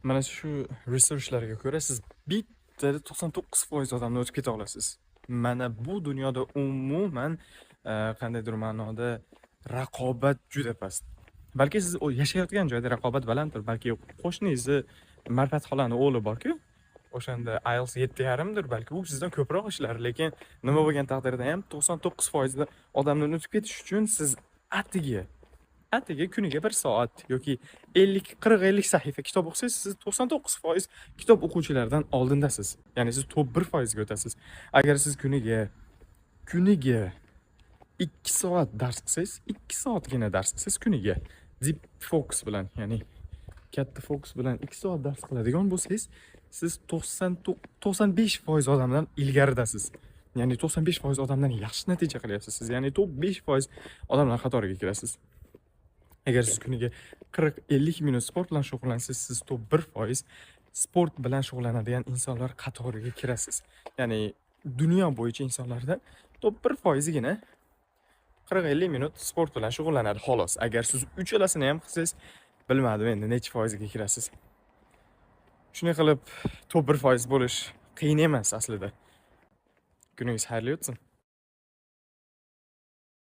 Mana shu researchlarga ko'ra, siz bittada 99% odamni o'tib keta olasiz. Mana bu dunyoda umuman qandaydir ma'noda raqobat juda past. Balki siz yashayotgan joyda raqobat balanddir, balki qo'shningizni Marfat xolani o'g'li borku, o'shanda IELTS 7,5 dir, balki u sizdan ko'proq ishlar, lekin nima bo'lgan taqdirda ham 99% odamdan o'tib ketish uchun siz atigi kuniga 1 soat yoki 50, 40, 50 sahifa kitob o'qisangiz, siz 99% kitob o'quvchilardan oldindasiz. Ya'ni siz top 1% ga o'tasiz. Agar siz kuniga 2 soat dars qilsangiz, 2 soatgina dars qilsangiz kuniga deep focus bilan, ya'ni katta fokus bilan 2 soat dars qiladigan bo'lsangiz, siz 95% odamdan ilgaridasiz. Ya'ni 95% odamdan yaxshi natija qilyapsiz siz. Ya'ni top 5% odamlar qatoriga kirasiz. Agar siz kuniga 40-50 minut sport bilan shug'ullansangiz, siz top 1% sport bilan shug'ullanadigan insonlar qatoriga kirasiz. Ya'ni dunyo bo'yicha insonlarda top 1%igina 40-50 minut sport bilan shug'ullanadi, xolos. Agar siz uchalasini ham qilsangiz, bilmadim endi nechi foiziga kirasiz. Shunday qilib top 1% bo'lish qiyin emas aslida. Kuningiz xayrli o'tsin.